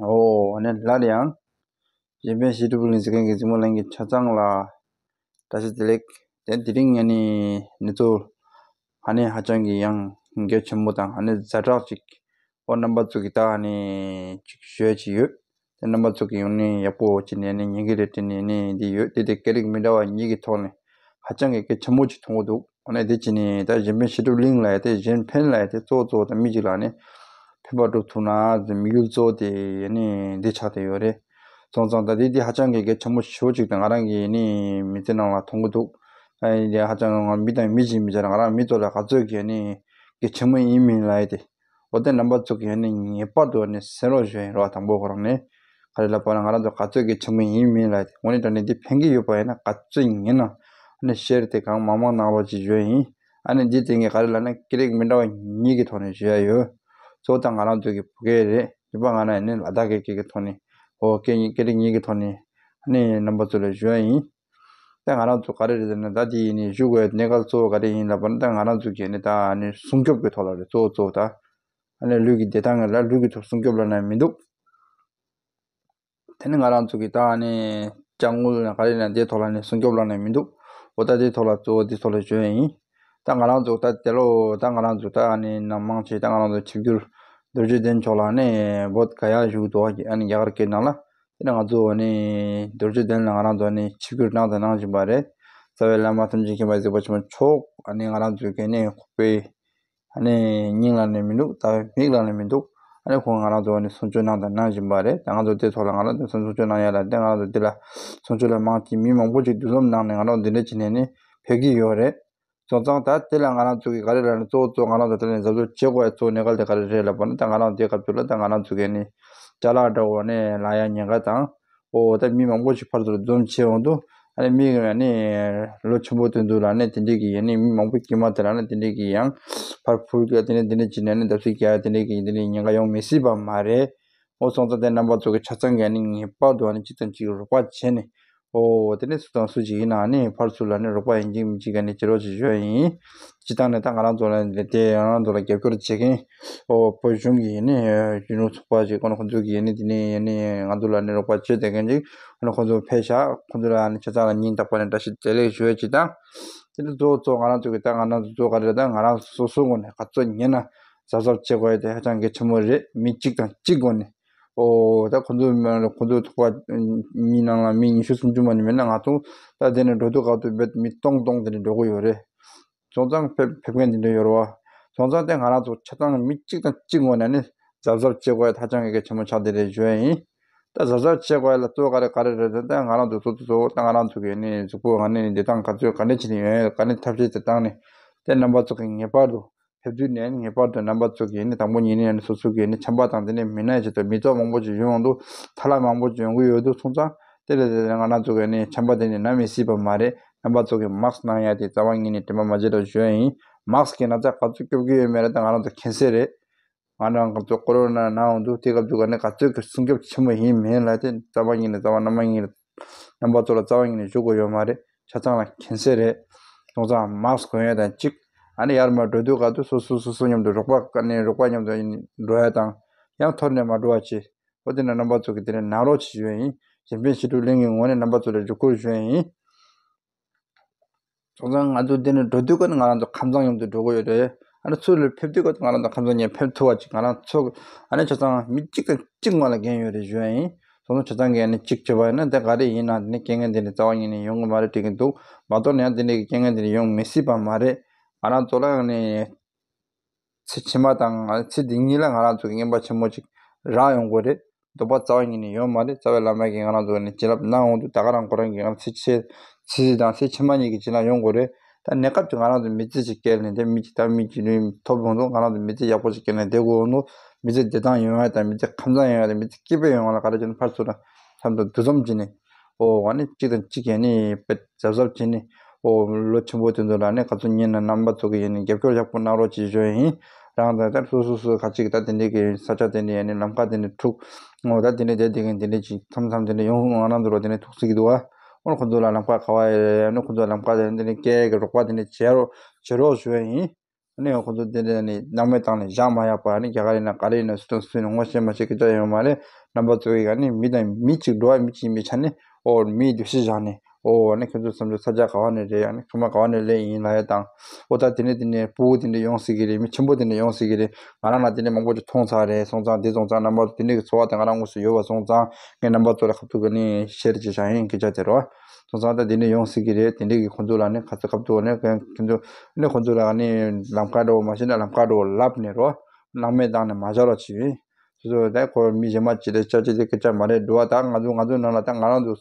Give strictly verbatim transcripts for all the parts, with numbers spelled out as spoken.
ཨོ་ཨ་ནི་སླར་ཡང་གཞན་ཕན་བཤད་སྒྲུབ་གླིང་ཟེར་མཁན་གྱི་གཟིགས་མོ་གླིང་གི་ཆ་ཚང་ལ་བཀྲ་ཤིས་བདེ་ལེགས། དེ་དེ་རིང་ཨ་ནི་ནི་ཚོ་ཨ་ནི་ཧ་ཅང་གི་ཡང་གལ་ཆེན་པོ་དང་ཨ་ནི་ཛ་དྲག་ཅིག་ཨོ་རྣམ་པ་ཚོ་གི་ད་ཨ་ནི་ཅིག་ཞུ་ཡ་ཅིག་ཡོད། དེ་རྣམ་པ་ཚོ་གི་ཡོང་ནས་ཡག་པོ་བྱས་ནས་ཨ་ནི་ཉན་གི་རེད་དྲན་ནས་ཨ་ནི་འདི་ཡོད་དེ་དེ་སྐད་རིགས་མི་འདྲ་བ་གཉིས་ཀྱི་ཐོག་ནས་ཧ་ཅང་གི་གལ་ཆེན་པོ་ཅིག་མཐོང་གི་འདུག་ཨ་ནི་དེ་བྱས་ནས་ད་གཞན་ཕན་བཤད་སྒྲུབ་གླིང་ལ་ཡ་དེ་གཞན་ཕན་ལ་ཡ་དེ་གཙོ་བོ་གཙོ་བོ་ད་མི་གཅིག་ལ་ཨ་ནི་ཕན་པ་སྒྲུབ་ཐུབ་ན་དམིགས་ཡུལ་གཙོ་བོ་དེ་ཨ་ནི་འདི་ཆགས་བསྡད་ཡོད་རེད། སོང་ཙང་ད་འདི་འདི་ཧ་ཅང་གི་གལ་ཆེན་པོ་ཞེ་པོ་ཅིག་དང་ང་རང་གི་ཨ་ནི་མི་ཚེ་ནང་ལ་མཐོང་གི་འདུག་ཨ་ནི་འདི་ཧ་ཅང་ང་མི་དང་མི་གཅིག་མི་ཆགས་ང་རང་མི་ཚོ་ལ་ག་ཚོད་ཀྱི་ཨ་ནི་གལ་ཆེན་པོ་ཡིན་མིན་ལ་ཡ་དེ། འོ་དེ་རྣམ་པ་ཚོ་གིས་ཨ་ནི་ངེས་པར་དུ་ཨ་ནི་གསན་རོགས་ཞུ་ཡིན་རོགས། དང་པོ་ཁོ་རང་ནས་ག་རེ་ལབ་པ་ན་ང་རང་ཚོ་ག་ཚོད་ཀྱི་ཆེན་པོ་ཡིན་མིན་ལ་དེ་དངོས་གནས་དྲང་གནས་འདི་ཕན་གྱི་ཡོད་པ་ཡིན་ན་ག་ཚོད་ཡིན་ན་ཨ་ནི་ཤེར་དེ་གང་མང་མང་གནང་རོགས་ཅེས་ཞུ་ཡིན། ཨ་ནི་འདི་དེ་ངས་ག་རེ་ལབ་ན་སྐད་རིགས་མི་འདྲ་བ་གཉིས་ཀྱི་ཐོག་ནས་ཞུ་ཡ་ཡོད། གཙོ་བོ་ད་ང་རང་ཚོ་གི་བོད་སྐད་རེད། ཡིན་པ་ང་རང་ཡིན་ནི་ལ་དྭགས་སྐད་ཀྱི་ཐོག་ནས་འོ་སྐད་གཉིས་སྐད་རིགས་གཉིས་ཀྱི་ཐོག་ནས་ཨ་ནི་རྣམ་པ་ཚོ་ལ་ཞུ་ཡ་ཡིན། ད་ང་རང་ཚོ་ག་རེ་རེད་ཟེར་ན་ད་དེ་ཡིན་ནི་ཞུ་དགོས་གནས་སྐབས་གཙོ་བོ་ག་རེ་ཡིན་ལབ་པ་ན་ད་ང་རང་ཚོ་གི་ནི་ད་ནི་སྲུང་སྐྱོབ་ཀྱི་ཐོག་ལ་རེད། གཙོ་བོ་གཙོ་བོ་ད་ཨ་ནི་ལུས་ཀྱི་བདེ་ཐང་ལ་ལུས་ཀྱི་ཐོག་སྲུང་སྐྱོབ་ལབ་ན་མི་འདུག་དེ་ནི་ང་རང་ཚོ་གི་ད་ནི་ལྕགས་དངུལ་ན་ག་རེ་ན་དེ་ཐོག་ལ་ནི་སྲུང་སྐྱོབ་ལབ་ན་མི་འདུག་འོ་ད་དེ་ཐོག་ལ་གཙོ་བོ་དེ་ཐོག་ལ་བྱོན་ཡིན། ད་ང་རང་ཚོ་ད་དེ་ལོ་ད་ང་རང་ཚོ་ད་ནི་ནམ་མང་ཆེ་ད་ང་རང་ཚོ་ཆིབས་བསྒྱུར་རྡོ་རྗེ་གདན་མཆོག་ལ་ནི་བོད་ག་ཡ་བཞུགས་འདུག་གི་ཨ་ནི་རྒྱ་གར་སྐད་ནང་ལ། དེ་ནས་ང་ཚོ་ནི་རྡོ་རྗེ་གདན་ལ་ང་རང་ཚོ་ནི་ཆིབས་བསྒྱུར་གནང་དང་གནང་བཞིན་པ་རེད། རྩ་བའི་བླ་མ་ཐམས་ཅད་མཁྱེན་པ་གཟིགས་པ་ཆེན་པོ་མཆོག་ཨ་ནི་ང་རང་ཚོའི་གི་ནི་ཁོག་པའི་ཨ་ནི་སྙིང་ལ་ནི་མི་འདུག་རྩ་བའི་མིག་ལ་ནི་མི་འདུག་ཨ་ནི་ཁོང་ང་རང་ཚོ་ནི་གསུང་ཆོས་གནང་དང་གནང་བཞིན་པ་རེད། ད་ང་ཚོ་དེ་ཐོག་ལ་ང་རང་ཚོ་གསུང་ཆོས་གནང་ཡ་ལ་དེ་ང་རང་ཚོ་དེ་ལ་གསུང་ཆོས་ལ་མང་གི་མི་མང་པོ་ཅིག་འདུ་འཛོམས་གནང་ནས་ང་རང་འདི་འདྲ་བྱས་ནས་ནི་ཕེབས་ཀྱི་ཡོད་རེད། སོང་ཙང་ད་དེ་ལ་ང་རང་ཚོ་གི་ག་རེ་ལབ་ན་གཙོ་བོ་གཙོ་ང་རང་ཚོ་དེ་ལ་གཟབ་གཟབ་བྱེད་དགོས་ཡ་གཙོ་བོ་གནད་འགག་དེ་ག་རེ་རེད་ལབ་པ་ན་ད་ང་རང་དེ་སྐབས་དུས་ལ་ད་ང་རང་ཚོ་གི་ནི་ཅ་ལག་འདྲ་བོ་ནི་ལག་ཡ་ཉེན་ཁ་དང་། ཨོ་ད་མི་མང་པོ་ཞིག་ཕར་ཚུར་འཛོམས་བྱས་འོང་དུས་ཨ་ནི་མི་གི་ནི་ལོ་ཆེན་པོ་དོན་དུ་ལ་ནི་དེ་འདྲས་ཀྱི་ཡ་ནི་མི་མང་པོ་དཀྱུས་མ་དེ་ལ་ནི་དེ་འདྲས་ཀྱི་ཡང་ཕར་ཕུར་གྱི་དེ་ནི་དེ་འདྲས་ཀྱི་ནི་ནི་བརྡབ་གསིག་རྒྱག་ཡ་དེ་འདྲས་ཀྱི་དེ་འདྲས་ཉེན་ཁ་ཡོང་མི་སྲིད་པ་མ་རེད། འོ་སོང་ཙང་དེ་རྣམ་པ་ཚོ་གི་ཆ་ཚང་གི་ནི་ངེས་པར་དུ་ཨ་ནི་གཅིག་དང་གཅིག་རོགས་པ་བྱས་ནས་ཨོ་དེ་ནི་སུ་དང་སུ་ཞིག་ཡིན་ན་ཨ་ནི་ཕར་ཚུར་ལ་ནི་རོགས་པ་ཡིན་གཅིག་མིན་གཅིག་ག་ནི་བྱེད་རོགས་ཞེས་ཞུ་ཡ་ཡིན། སྤྱི་བཏང་ནས་ད་ང་རང་ཚོ་ལ་དེ་ང་རང་ཚོ་ལ་རྒྱབ་སྐྱོར་བྱེད་མཁན་ཨོ་བོད་གཞུང་གི་ཡིན་ནི་གཞོན་ནུ་ཚོགས་པ་ཞིག་ཁོ་ན་ཁོ་ཚོ་གི་ཡིན་ནི་དེ་ནི་ཡིན་ནི་ང་ཚོ་ལ་ནི་རོགས་པ་བྱེད་བསྡད་མཁན་ཅིག་ཁོ་ན་ཁོ་ཚོ་ཕེབས་ཤག་ཁོ་ཚོ་ལ་ནི་ཆ་ཚང་ལ་སྙིང་ཐག་པ་ནས་བཀྲ་ཤིས་བདེ་ལེགས་ཞུ་ཡ་ཅིག་དང་། དེ་ནི་གཙོ་བོ་གཙོ་ང་རང་ཚོ་གི་ད་ང་རང་ཚོ་གཙོ་ག་རེ་ད་ང་རང་སོ་སོའི་ངོས་ནས་ག་ཚོད་ཉན་ན་གཟབ་གཟབ་བྱེད་དགོས་ཡ་དེ་ཧ་ཅང་གལ་ཆེན་པོ་རེད། མི་གཅིག་དང་གཅིག་ངོས་ནས་ཨོ་ད་ཁོ་ཚོ་ཁོ་ཚོ་ཚོགས་པ་མི་ནང་ལ་མི་ཉི་ཤུ་སུམ་ཅུ་མ་ནི་མེད་ན་ང་ཚོ་ད་དེ་ནས་འགྲོ་དུས་ག་དུས་བེད་མི་སྟོང་སྟོང་དེ་ནས་འགྲོ་གི་ཡོད་རེད། སོང་ཙང་ཕེབས་ཕེབས་མཁན་དེ་འདྲ་ཡོད་རེད་བ། སོང་ཙང་དེ་ང་རང་ཚོ་ཆ་ཚང་མི་གཅིག་དང་གཅིག་ངོས་ནས་ནི་གཟབ་གཟབ་བྱེད་དགོས་ཡ་ཧ་ཅང་གི་གལ་ཆེན་པོ་ཆགས་བསྡད་རེད་ཞུ་ཡ་ཡིན། ད་གཟབ་གཟབ་བྱེད་དགོས་ཡ་ལ་གཙོ་བོ་ག་རེ་ག་རེ་རེད་ད་ང་རང་ཚོ་གཙོ་གཙོ་གཙོ་བོ་ད་ང་རང་ཚོ་གི་ནི་གཟུགས་པོ་ང་ནི་བདེ་ཐང་ག་ཚོད་ག་འདྲ་བྱས་ནས་ཡོང་ཡ་ག་ནི་ཐབས་ཤེས་དེ་བཏང་ནས་དེ་རྣམ་པ་ཚོ་གི་ངེས་པར་དུ་ཕེབས་དུས་ནས་ངེས་པར་དུ་རྣམ་པ་ཚོ་གིས་ནི་དང་པོ་ཉིད་ནས་ནི་སོ་སོ་གིས་ནི་ཆམ་པ་དང་དེ་ནས་མི་ན་ཡ་ཆེད་དུ་མི་ཚོགས་མང་པོ་ཅིག་ཡོང་འདུག་ཐ་ལ་མང་པོ་ཅིག་ཡོང་གི་ཡོད་འདུག་སོང་ཙང་དེ་ལས་དེ་ང་རང་ཚོ་གིས་ནི་ཆམ་པ་དེ་ནི་ན་མི་སྲིད་པ་མ་རེད། རྣམ་པ་ཚོ་གིས་མཱསྐ་གནང་ཡ་དེ་རྩ་བ་ཉིད་ནས་དྲན་པ་མ་བརྗེད་རོགས་ཞུ་ཡ་ཡིན། མཱསྐ་གི་ན་ཚ་ག་ཚོད་སྐྱོབ་ཀྱི་ཡོད་མེད་རེད་ད་ང་རང་ཚོ་མཁྱེན་གསལ་རེད། ང་རང་ཚོ་ཀོ་རོ་ན་ན་འོང་དུས་དེ་སྐབས་དུས་ག་ནས་ག་ཚོད་ཀྱི་སྲུང་སྐྱོབ་ཆེན་པོ་ཡིན་མིན་ལ་དེ་རྩ་བ་ཉིད་ནས་རྩ་བ་རྣམ་པ་ཉིད་རྣམ་པ་ཚོ་ལ་རྩ་བ་ཉིད་ནས་ཞུ་དགོས་ཡོད་མ་རེད། ཆ་ཚང་ལ་མཁྱེན་གསལ་རེད། སོང་ཙང་མཱསྐ་གོན་ཡ་དང་གཅིག་ཨ་ནི་ཡར་མར་འགྲོ་དུས་ག་དུས་སོ་སོ་སོ་སོ་མཉམ་དུ་རོགས་པ་ག་ནས་རོགས་པ་མཉམ་དུ་འགྲོ་ཡ་དང་ཡང་ཐོར་ནས་མ་འགྲོ་བ་བྱེད། འོ་དེ་ནས་རྣམ་པ་ཚོ་གི་དེ་ནས་གནང་རོགས་བྱེད་ཞུ་ཡ་ཡིན། གཞན་ཕན་བཤད་སྒྲུབ་གླིང་གི་ངོས་ནས་རྣམ་པ་ཚོ་ལ་རྒྱབ་སྐྱོར་ཞུ་ཡ་ཡིན། སོང་ཙང་ང་ཚོ་འདི་ནས་འགྲོ་དུས་ཀ་ནས་ང་རང་ཚོ་ཁམས་ཚང་མཉམ་དུ་འགྲོ་གི་ཡོད་རེད། ཨ་ནི་ཚུར་ལ་ཕེབས་དུས་ཀ་ང་རང་ཚོ་ཁམས་ཚང་ནས་ཕེབས་ཐུབ་པ་ཅིག་ང་རང་ཚོ་ཨ་ནི་ཆ་ཚང་མི་གཅིག་དང་གཅིག་ངོ་ལ་འགན་ཡོད་རེད་ཞུ་ཡ་ཡིན། སོང་ཙང་ཆ་ཚང་གིས་ཨ་ནི་གཅིག་བྱས་པ་ཡིན་ན་དེ་ག་རེ་ཡིན་ན་དེ་ནི་རྐྱེན་ངན་དེ་ནི་རྩ་བ་ཉིད་ནས་ཡོང་གི་མ་རེད་དྲན་གྱི་འདུག་མ་གཏོགས་ནས་ཡང་དེ་འདྲའི་རྐྱེན་ངན་དེ་ནི་ཡོང་མི་སྲིད་པ་མ་རེད། ང་རང་ཚོ་ལ་ཨ་ནི། ཚེ་ཕྱི་མ་དང་ཚེ་འདི་གཉིས་ལ་ང་རང་ཚོ་གི་རྔན་པ་ཆེན་མོ་ཅིག་རག་ཡོང་གི་རེད། དོགས་པ་རྩ་བ་ཉིད་ནས་ཡོད་མ་རེད། རྩ་བའི་བླ་མ་གིས་ང་རང་ཚོ་ནས་བྱིན་རླབས་གནང་འོང་དུས་ད་ག་རང་ཁོ་རང་གིས་ང་རང་ཚེ་ཕྱི་ཚེ་འདི་དང་ཚེ་ཕྱི་མ་གཉིས་ཀྱི་བྱིན་རླབས་ཡོང་གི་རེད། ད་གནས་སྐབས་ཀྱི་ང་རང་ཚོ་མི་ཚེ་ཅིག་སྐྱེལ་ནས་དེ་མི་གཅིག་ད་མི་གཅིག་ནས་ཐོབ་འོང་དུས་ང་རང་ཚོ་མི་ཚེ་ཡག་པོ་ཞིག་སྐྱེལ་ནས་བསྡད་དགོས་འོང་དུས་མི་ཚེ་བདེ་ཐང་ཡོང་ཡ་དང་མི་ཚེ་ཁམས་བཟང་ཡོང་ཡ་དང་མི་ཚེ་སྐྱིད་པོ་ཡོང་ཡ་ལ་ག་རེ་བྱས་ན་ཕར་ཚུར་ལ་མཚམས་དང་འདུ་འཛོམས་བྱས་ནས། ཨོ་ཨ་ནི་གཅིག་དང་གཅིག་ཡ་ནི་དཔེ་གཟབ་གཟབ་བྱས་ནས་ཨོ་ལོ་ཆེན་པོ་དེ་ཚོ་ལ་ནི་ག་ཚོད་ཉན་ན་རྣམ་པ་ཚོ་གི་ཡ་ནི་རྒྱབ་སྐྱོར་ཡག་པོ་གནང་རོགས་ཅེས་ཞུ་ཡ་ཡིན། རང་དང་ད་སོ་སོ་སོ་ག་ཅིག་ད་དེ་འདྲའི་གི་ས་ཆ་དེ་འདྲའི་ཡ་ནི་ལམ་ཁ་དེ་འདྲའི་འཁྲུག་ཨོ་ད་དེ་འདྲའི་དེ་དེ་གི་དེ་འདྲའི་ཅིག་མཚམས་མཚམས་དེ་འདྲའི་ཡོང་ང་རང་ཚོ་ལ་དེ་འདྲའི་ཐུག་སྲིད་ཀྱི་འདུག་ཨ། ཨོ་ཁོ་ཚོ་ལ་ལམ་ཁ་ག་བ་ཡ་ནི་ཁོ་ཚོ་ལམ་ཁ་དེ་འདྲའི་སྐད་གི་རོགས་པ་དེ་འདྲའི་བྱེད་རོགས་བྱེད་རོགས་ཞུ་ཡ་ཡིན། ནས་ཁོ་ཚོ་དེ་འདྲ་ནི་སྣང་མེད་བཏང་ནས་བཞག་མ་ཡག་པ་ནི། རྒྱ་གར་ཡིན་ན་ག་རེ་ཡིན་ན་སུ་དང་སུ་ཡིན་ན་ངོ་ཤེས་མ་ཤེས་སྐད་ཆ་ཡོད་མ་རེད། རྣམ་པ་ཚོ་གིས་ནི་མི་དང་མི་གཅིག་འགྲོ་བ་མི་གཅིག་ཡིན་པའི་ཆ་ནས། ཨོ་མིའི་འདུ་ཤེས་བཞག་ནས། ཨོ་ནི་ཁྱོད་ཚོ་བསམ་ཚུལ་ས་ཆ་ག་བ་ནས་རེད། ཨ་ནི་ཁྱོད་མ་ག་བ་ནས་སླེབས་ཡིན་ལབ་ཡ་དང་། ཨོ་ད་དེ་ནས་དེ་ནས་སྤུ་གུ་དེ་འདྲ་ཡོང་སྲིད་ཀྱི་རེད། མི་ཆེན་པོ་དེ་འདྲ་ཡོང་སྲིད་ཀྱི་རེད། ང་རང་ལ་དེ་འདྲ་མང་པོ་ཅིག་མཐོང་ཚར་རེད། སོང་ཙང་དེ་སོང་ཙང་རྣམ་པ་ཚོ་དེ་འདྲ་གི་ཚོར་བ་དེ་ང་རང་དངོས་སུ་ཡོད་པ་སོང་ཙང་། ངས་རྣམ་པ་ཚོ་ལ་ཁ་ཐུག་གི་ནི་ཤེར་བྱེད་བྱ་ཡིན་སྐད་ཆ་དེ་རོ། སོང་ཙང་ད་དེ་འདྲ་ཡོང་སྲིད་ཀྱི་རེད། དེ་འདྲ་གི་ཁོ་ཚོ་ལ་ནི་ཁ་ཚ་ཁ་ཐུག་ནི་ཁོ་ཚོ་ནི་ཁོ་ཚོ་ལ་ནི་ལམ་ཁ་འགྲོ་མ་ཤེས་ན་ལམ་ཁ་འགྲོ་ལབ་ནས་རོ། སྣང་མེད་བཏང་ནས་མ་བཞག་རོགས་བྱེད། སོ་སོ་ད་ཁོ་མི་གཞན་མ་ཅི་རེད་ཅག་ཅི་རེད་སྐད་ཆ་མ་རེད་འགྲོ་བ། ད་ང་ཚོ་ང་ཚོ་ནང་ལ་ད་ང་རང་ཚོ་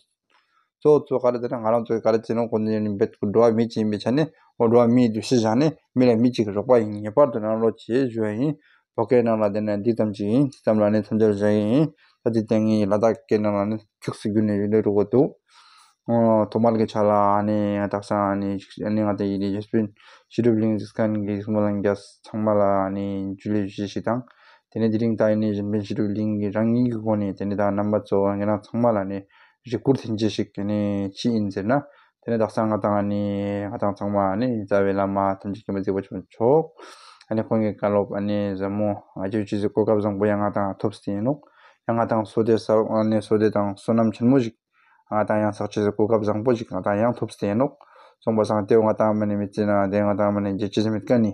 གཙོ་བོ་གཙོ་ག་རེ་ཟེར་ན། ང་རང་ཚོ་ག་རེ་བྱེད་ན་ཁོ་ཚོ་ཡིན་འབད་འགྲོ་བ་མི་གཅིག་ཡིན་པའི་ཆ་ནས། འོ་འགྲོ་བ་མིའི་འདུ་ཤེས་བཞག་ནས་མི་ལ་མི་གཅིག་གི་རོགས་པ་ཡིན། ངེས་པར་དུ་གནང་རོགས་བྱེད་ཞུ་བ་ཡིན། བོད་སྐད་ནང་ལ་བསྡད་ན་འདི་ཙམ་གཅིག་ཡིན། འདི་ཙམ་ལ་ནི་མཚམས་སྦྱོར་བྱ་ཡི་ཡིན། ད་འདི་སྟེང་གི་ལ་དྭགས་སྐད་ནང་ལ་ནི་ཁྱུག་སེ་བསྒྱུར་ནས་ཡོད་ལེ་རུ་གོ་འདུག་ཨོ་ཐོག་མར་གྱི་ཆ་ལ་ཨ་ནི་ང་དག་ས་ཨ་ནི་ཨ་ནི་ང་དང་ཡིན་ནི་ཡེ་སྤུན་ཤེས་རབ་གླིང་གཟིགས་མཁན་གྱི་སྨོན་ལམ་རྒྱ་ཚང་མ་ལ་ཨ་ནི་འཇུ་ལེ་ཞུ་ཞིག་དང་། དེ་ནས་དེ་རིང་ད་ཨ་ནི་གཞན་ཕན་ཤེས་རབ་གླིང་གི་རང་ཉིད་ཀྱི་སྒོ་ནས་དེ་ནས་ད་རྣམ་པ་ཚོ་ང་རང་ཚང་མ་ལ་ཨ་ནི་རེ་སྐུལ་དེ་འདྲ་ཞིག་ཨ་ནི་ཅི་ཡིན་ཟེར་ན། དེ་ནས་དག་ས་ང་དང་ཨ་ནི་ང་དང་ཚང་མ་ཨ་ནི་རྩ་བའི་བླ་མ་ཐམས་ཅད་མཁྱེན་པ་གཟིགས་པ་ཆེན་པོ་མཆོག་ཨ་ནི་ཁོང་གི་བཀའ་སློབ་ཨ་ནི་ཟབ་མོ་ཨ་ཅེ་ཅི་ཟེར་གོ་སྐབས་བཟང་པོ་ཡང་ང་དང་ཐོབ་སྟེ་ཡིན་ནོག་ཡང་ང་དང་བསོད་བདེ་ས་ཨ་ནི་བསོད་བདེ་དང་བསོད་ནམས་ཆེན་མོ་ཞིག་ང་དང་ཡང་ཚགས་ཆེ་ཟེར་གོ་སྐབས་བཟང་པོ་ཞིག་ང་དང་ཡང་ཐོབ་སྟེ་ཡིན་ནོག་སོང་པ་སང་དེ་ང་དང་མ་ནི་མི་ཚེ་ན་དེ་ང་དང་མ་ནི་རྒྱལ་སྤྱི་ཟེར་མེད་ཀ་ནི།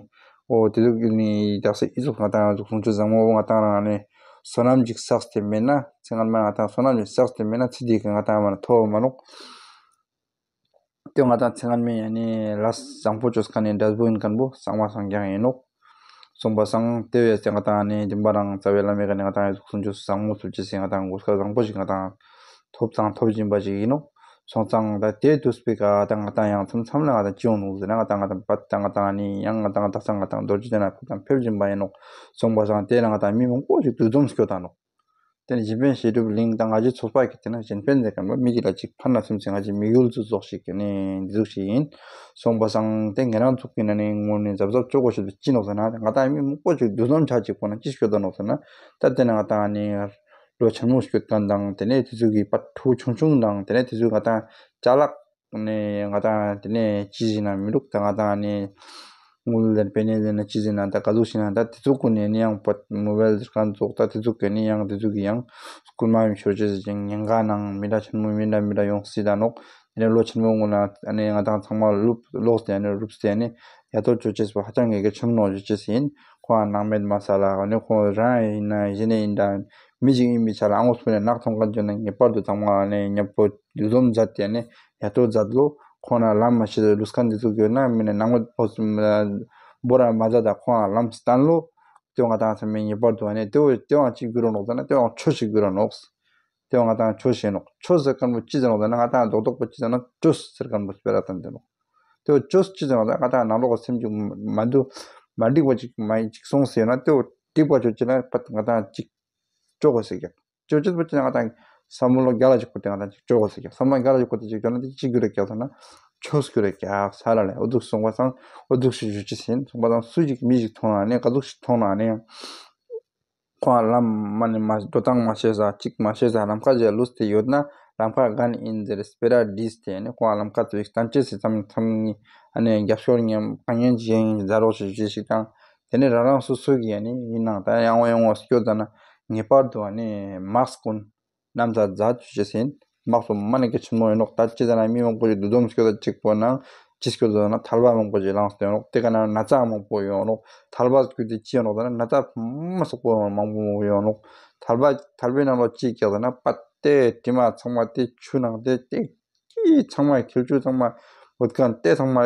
ཨོ་དེ་ཟུག་གི་ནི་དག་ས་ཨི་ཟུག་ང་དང་ཡང་ཟུག་སོང་ཆུ་བཟང་མོ་ང་དང་རང་ནི་བསོད་ནམས་ཅིག་བསགས་ཏེ་མེད་ན། ཚེ་སྔ་མ་ང་དང་བསོད་ནམས་ཅིག་བསགས་ཏེ་མེད་ན་ཚེ་འདི་གི་ང་དང་མ་ནི་ཐོབ་མ་ནོག་དེ་ང་དང་ཚེ་སྔ་མའི་ཡ་ནི་ལས་བཟང་པོ་བཅོས་མཁན་ནི་འབྲས་བུ་ཡིན་མཁན་པོ་གསང་བ་སངས་རྒྱས་ཡིན་ནོག་སོང་པ་སང་དེ་བས་ཏེ་ང་དང་ནི་འདུན་པ་རང་རྩ་བའི་བླ་མའི་ཀ་ནས་ང་དང་ཡ་ཟུག་སོང་ཆུ་བཟང་མོ་ཚུལ་ཅི་སེ་ང་དང་གོ་སྐབས་བཟང་པོ་ཞིག་ང་དང་ཐོབ་དང་ཐོབ་བཞིན་པ་ཞིག་ཡིན་ནོག་སོང་ཙང་ད་དེ་དུས་པའི་ཀ་ད་ང་དང་ཡང་མཚམས་མཚམས་ལ་ང་དང་ཅི་ཡོང་ནོག་ཟེར་ན། ང་དང་ང་དང་པད་ད་ང་དང་ནི་ཡང་ང་དང་ད་ས་ང་དང་རྡོ་རྗེ་གདན་ལ་ཕེབས་དང་ཕེབས་བཞིན་པ་ཡིན་ནོག་སོང་པ་སང་དེ་ལ་ང་དང་མི་མང་པོ་ཞིག་འདུ་འཛོམས་སྐྱོད་དང་ནོག་དེ་ནས་གཞན་ཕན་བྱེད་སྒྲུབ་གླིང་དང་ང་ཚོའི་ཚོགས་པ་གི་དེ་ན་གཞན་ཕན་ཟེར་མཁན་པོ་མི་གཅིག་ལ་གཅིག་ཕན་ལ་སེམས་ཅན་ང་ཚོའི་དམིགས་ཡུལ་དུ་རྫོགས་ཤིག་གི་ནི་འདི་ཟུག་ཞིག་ཡིན། སོང་པ་སང་དེ་ང་རང་ཚོ་གི་ན་ནི་ངོ་ནས་གཟབ་གཟབ་ཅོ་གོ་ཞིག་ཏུ་ཅི་ནོག་ཟེར་ན། ང་དང་མི་མང་པོ་ཅིག་འདུ་འཛོམས་ཆ་གཅིག་པོ་ན་ཅི་ཤོད་ད་ནོག་ཟེར་ན། ད་དེ་ན་ང་དང་ནི་ལོ་ཆེན་མོ་ཤོད་མཁན་དང་དེ་ནས་དེ་ཚོ་གི་པ་ཕྲུ་གུ་ཆུང་ཆུང་དང་དེ་ནས་དེ་ཚོ་ང་དང་ཅ་ལག་ནས་ང་དང་དེ་ནས་ཅི་ཟིན་ན་མི་འདུག་ད་ང་དང་ནི་དངུལ་ལེན་པེ་ནེ་ལེན་ན་ཅི་ཟིན་ན་ད་ག་ཟུག་ཤི་ན་ད་དེ་ཚོ་ཀུན་ནས་ནི་ཡང་པ་མོ་བེལ་ཟེར་མཁན་ཚོགས་ད་དེ་ཚོ་གི་ནི་ཡང་དེ་ཚོ་གི་ཡང་སྐུལ་མ་ཡང་ཤོར་ཅེས་ཟེར་ཅིང་ཉེན་ཁ་ནང་མི་འདྲ་ཆེན་མོ་མི་འདྲ་མི་འདྲ་ཡོང་སྲིད་ད་ནོག་དེ་ནས་ལོ་ཆེན་མོ་ངོ་ན་ཨ་ནི་ང་དང་ཚང་མ་ལུབ་ལོག་སྟེ་ཨ་ནི་རུབ་སྟེ་ཨ་ནི་ཡ་ཐོ་ཅོ་ཅེས་པ་ཧ་ཅང་ངེས་གལ་ཆེན་མོ་ཅོ་ཅེས་ཡིན། ཁོང་ཨ་ནང་མེད་མ་ས་ལ་ཨ་ནི་ཁོང་རང་ཡིན་ན་གཞི་ནས་ཡིན་ད་མི་ཞིག་ཡིན་པའི་ཆ་ལ་ཨ་ངོ་སུ་ནས་ནག་ཐོང་ག་འཇོ་ན་ངེས་པར་དུ་ཚང་མ་ཨ་ནི་ཉབ་པོ། འདུ་འཛོམས་མཛད་དེ་ནི་ཡ་ཐོ་མཛད་ལོ། ཁོང་ན་ལམ་མ་ཤེས་ལུས་ཁན་འདི་ཚོ་གྱོན་ན་མི་ནི་ནང་མོ་བོ་བོ་ར་མ་མཛད་ད་ཁོང་ལམ་སྟན་ལོ། དེ་ང་དང་ཚང་མས་ངེས་པར་དུ་ནི་དེ་བོ་དེ་བང་ཅིག་གུ་རོ་ནོག་ཟེར་ན་དེ་བང་ཆོས་ཤིག་གུ་རོ་ནོག་དེ་བང་ང་དང་ཆོས་ཤེས་ནོག་ཆོས་ཟེར་ཁན་བོ་ཅི་ཟེར་ནོག་ཟེར་ན་ང་དང་རྡོག་རྡོག་པོ་ཅི་ཟེར་ན་ཆོས་ཟེར་ཁན་བོ་སྤེ་ར་དང་དེ་ནོག་དེ་བོ་ཆོས་ཅི་ཟེར་ནོག་ཟེར་ན་ང་དང་ནང་ལོག་གི་སེམས་ཅིག་མ་འདུ་མ་འགྲིག་པ་ཅིག་མ་ཅིག་སོང་ཟེར་ན་དེ་བོ་འགྲིག་པ་ཆོས་ཅི་ན་པད་ང་དང་ཅིག་ཆོག་གོ་ཟེར་ཀྱང་། ཅོ་ཅོ་པོ་ཅི་ན་ང་དང་བསམ་བློ་རྒྱ་ལ་ཅིག་བཀོད་དེ་ང་དང་ཅིག་ཆོག་གོ་ཟེར་ཀྱང་། བསམ་བློ་རྒྱ་ལ་ཅིག་བཀོད་དེ་ཅིག་ཅོ་ན་དེ་ཅིག་རྒྱུ་རེ་ཀྱང་ཐོན་ན་ཆོས་སྐྱོ་རེ་ཀྱང་ས་ལ་ལས་འོ་འདུག་སོང་བ་སང་འོ་འདུག་ཞིག་ཞུ་ཅི་ཟིན་སོང་བ་སང་སུ་ཞིག་མི་ཞིག་མཐོང་ན་ནི་ག་འདུག་ཞིག་མཐོང་ན་ནི་ཡང་ཁོང་ལམ་མ་ནི་མ་འགྲོ་སྟངས་མ་ཤེས་ས་ཅིག་མ་ཤེས་ས་ལམ་ཁ་ཅིག་ལུས་ཏེ་ཡོད་ན་ལམ་ཁ་ག་ནས་ཡིན་ཟེར་སྤེ་ར་བྲིས་ཏེ་ནི་ཁོང་ལམ་ཁ་ཚོ་ཡིག་སྟན་ཅི་སི་ཙམ་ཙམ་ནི་ཨ་ནི་རྒྱབ་སྐྱོར་ཉམས་དཀའ་ངལ་ཅིག་ཡིན་ཟ་རོགས་ཞིག་ཞུ་ཞིག་དང་། དེ་ནས་རང་རང་སོ་སོ་གིས་ཨ་ནི་ཡིན་ནང་ད་ཡང་ངོ་ཡང་ངོ་སྐྱོ་ད་ན་ངེས་པར་དུ་ཨ་ནི་མཱསྐ་ཀུན་ནམ་ཚ་མཛའ་བཅུ་ཅི་ཟིན་མཱསྐ་སོ་མ་ནི་གལ་ཆེན་མོ་ཡོད་ནོག་ད་ཅི་ཟེར་ན་མི་མང་པོ་ཞིག་འདུ་འཛོམས་སྐྱོ་ད་གཅིག་པོ་ནང་ཅི་སྐྱོ་ད་ན་ཐལ་བ་མང་པོ་ཞིག་ལངས་སྟེ་ཡོད་ནོག་དེ་ག་ན་ན་ཚ་མང་པོ་ཡོད་ནོག་ཐལ་བ་སྐྱུ་དེ་ཅི་ཡོད་ནོག་ད་ན་ན་ཚ་མ་སོག་པོ་མང་པོ་ཡོད་ནོག་ཐལ་བ་ཐལ་བའི་ནང་ལོ་ཅི་སྐྱོ་ད་ན་པ་དེ་དྲི་མ་ཚང་མ་དེ་ཆུ་ནང་དེ་དེ་ཀི་ཚང་མ་ཁྱེར་ཆུ་ཚང་མ་བོད་ཁང་དེ་ཚང་མ་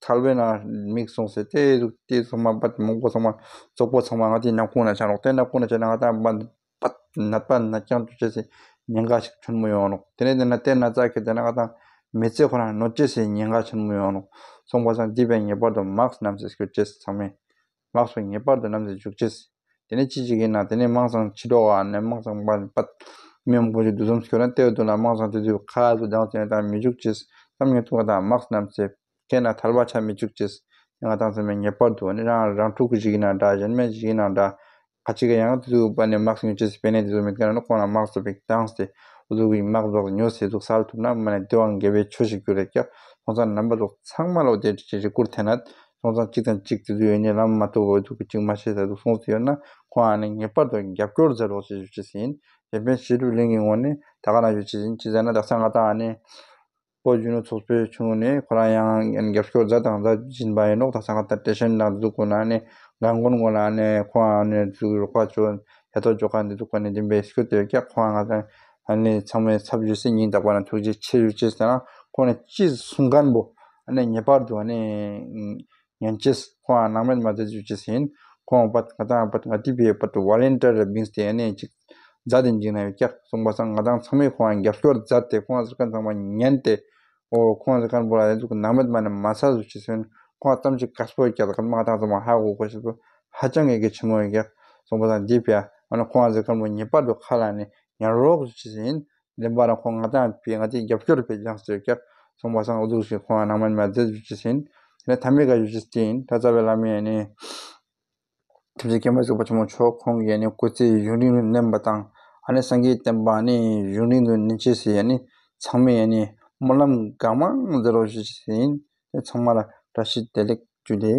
ཐལ་བའི་ནང་མིག་སོང་སེ་དེ་དེ་ཚང་མ་པད་མང་པོ་ཚང་མ་བཙོག་པོ་ཚང་མ་ང་དེ་ནག་ཁུང་ན་ཆ་རོགས་དེ་ནག་ཁུང་ན་ཆ་ན་ང་ད་པད་པད་ནད་པ་ནད་རྐྱང་དུ་བྱེད་སེ་ཉེན་ཁ་ཞིག་ཆེན་མོ་ཡོང་ནོག་དེ་ནས་དེ་ན་དེ་ན་ཙག་གི་དེ་ན་ང་ད་མི་ཚེ་ཁོ་རང་ནོར་ཅེས་སེ་ཉེན་ཁ་ཆེན་མོ་ཡོང་ནོག་སོང་པ་སང་འདི་བས་ངེས་པར་དུ་མཱསྐ་ནམ་སེ་སྐྱོ་ཅེས་ཚང་མས་མཱསྐ་སོ་ངེས་པར་དུ་ནམ་སེ་འཇུག་ཅེས། དེ་ནས་ཅི་ཅིག་ཡིན་ན་དེ་ནས་མང་སང་ཕྱི་དྲོ་བ་ནས་མང་སང་པ་པ་མི་མང་པོ་ཞིག་འདུ་འཛོམས་སྐྱོ་ན་ལྟེ་བ་དུ་ལ་མང་སང་དེ་དུས་ཁ་ལ་དང་དེ་དང་མི་འཇུག་ཅེས་བསམ་ངེས་ཐུག་དང་མཱསྐ་ནམ་སེ་ཁྱེད་ན་ཐལ་བ་ཆ་མི་བཅུག་ཅེས་ང་དང་སེམས་ངེས་པར་དུ་ནི་རང་རང་ཕྲུ་གུ་ཞིག་ཡིན་ན་འདྲ་གཞན་མ་ཞིག་ཡིན་ན་འདྲ་ཁ་ཅིག་གི་ཡང་དུ་པ་ནི་མཱསྐ་ཡོད་ཅེས་པེ་ནེ་དེ་ཚོ་མེད་ཀ་ན་ཁོང་ལ་མཱསྐ་ཚོ་པེ་བཏང་སྟེ་འུ་ཚོ་གི་མཱསྐ་ཚོ་ཉོ་སེ་ཚོ་སལ་ཐུབ་ན་མ་ནི་དེ་བང་དགེ་བའི་ཆོས་ཤིག་རྒྱུ་རེད་ཀྱ། སོང་ཙང་རྣམ་པ་ཚོ་ཚང་མ་ལོ་དེ་ཅི་རེ་སྐུར་ཐེ་ན་ སོང་ཙང་གཅིག་དང་གཅིག་དེ་ཚོ་ཡོད་ནི་ལམ་མ་ཐུག་པ་འདུག་གཅིག་མ་ཤེས་ས་འདུག་གསུངས་ཏེ་ཡོད་ན། ཁོང་ཨ་ནི་ངེས་པར་དུ་རྒྱབ་སྐྱོར་མཛད་རོགས་ཞེས་ཞུ་ཅེས་ཡིན། དེ་བས་ཤེས་རབ་གླིང་གི་ངོས་ནས་ད་ག་ན་ཞུ་ཅེས་ཡིན། ཅི་ཟེར་ན་དག་ས་ང་ཏང་ཨ་ནི་བོད་གཞོན་ནུ་ཚོགས་པའི་ཆུང་ནས་ཁོ་རང་ཡང་རྒྱབ་སྐྱོར་མཛད་དང་མཛད་བཞིན་པ་ཡིན་ནོག་དག་ས་ང་ཏང་བཀྲ་ཤིས་ནང་འཛུགས་དགོས་ན་ནི་གང་དགོན་དགོན་ལ་ནི་ཁོང་ཨ་ནི་ཚུགས་རོགས་པ་ཅོ་ཐད་གཏོང་ཅོ་ག་འདི་འདུག་ག་ནི་འདི་འབའི་སྐྱོ་དེ་ཀྱག་ཁོང་ང་ཏང་ཨ་ནི་ཚང་མས་ཚབ་ཞུས་སེ་ཉིན་རྟག་པ་ན་ཐུགས་རྗེ་ཆེ་ཞུ་ཅེས་ཟེར་ན། ཁོང་ནི་ཅི་གསུང་མཁན་པོ་ཨ་ནི་ངེས་པར་དུ་ཨ་ནི་ཉན་ཅེས། ཁོང་ནང་མེད་མ་མཛད་ཞུ་ཅེས་ཡིན། ཁོང་པད་ང་ཏང་པད་ང་ཏི་བའི་པད་ཝོ་ལན་ཊིར་བིངས་ཏེ་ཨ་ནི་ཅིག་མཛད་དེ་འཇིག་ན་ཡོད་ཀྱག་གསུངས་པ་སང་ང་ཏང་ཚང་མས་ཁོང་རྒྱབ་སྐྱོར་མཛད་དེ་ཁོང་ཟེར་མཁན་ཚང་མ་ཉན་ཏེ། ཨོ་ཁོང་ཟེར་མཁན་པོ་ལ་ཡ་འདུག་ནང་མེད་མ་ནི་མ་ཚད་ཞུ་ཅེས་ཡིན། ཁོང་གཏམ་ཅིག་དཀར་པོ་ཡོད་ཀྱག་ད་ང་ཏང་ཚང་མ་ཧ་གོ་གོ་ཞིག་པོ་ཧ་ཅང་གི་གལ་ཆེན་མོ་ཡོད་ཀྱག་གསུངས་པ་སང་འདི་ཕྱི་ཨ་ནི་ཁོང་ཟེར་མཁན་པོ་ངེས་པར་དུ་ཁ་ལ་ནི་ཉན་རོགས་ཞུ་ཅེས་ཡིན། ལེན་པ་རང་ཁོང་ང་ཏང་ཕི་ང་ཏི་རྒྱབ་སྐྱོར་ཕི་ལྗངས་སུ་ཀྱག་གསུངས་པ་སང་འུ་ཚུགས་ཤིག་ཁོང་ནང་མན་མ་མཛད་ཞུ་ཅེས་ཡིན། དེ་ནས་ཐ་མའི་ཀ་ཞུ་ཅེས་དེ་ཡིན། ད་རྩ་བའི་བླ་མའི་ཨ་ནི་ཐུགས་རྗེ་མཁྱེན་པ་ཚོགས་པ་ཆེན་མོ་མཆོག་ཁོང་གིས་ཨ་ནི་སྐུ་ཚེ་ཡུན་རིང་དུ་གནས་པ་དང་ཨ་ནི་སངས་རྒྱས་བསྟན་པ་ཨ་ནི་ཡུན་རིང་དུ་གནས་ཅེས་སི་ཨ་ནི་ཚང་མས་ཨ་ནི་སྨོན་ལམ་གང་མང་མཛད་རོགས་ཞུ་ཅེས་ཡིན། དེ་ཚང་མ་ལ་བཀྲ་ཤིས་བདེ་ལེགས་ཇུ་ལེ།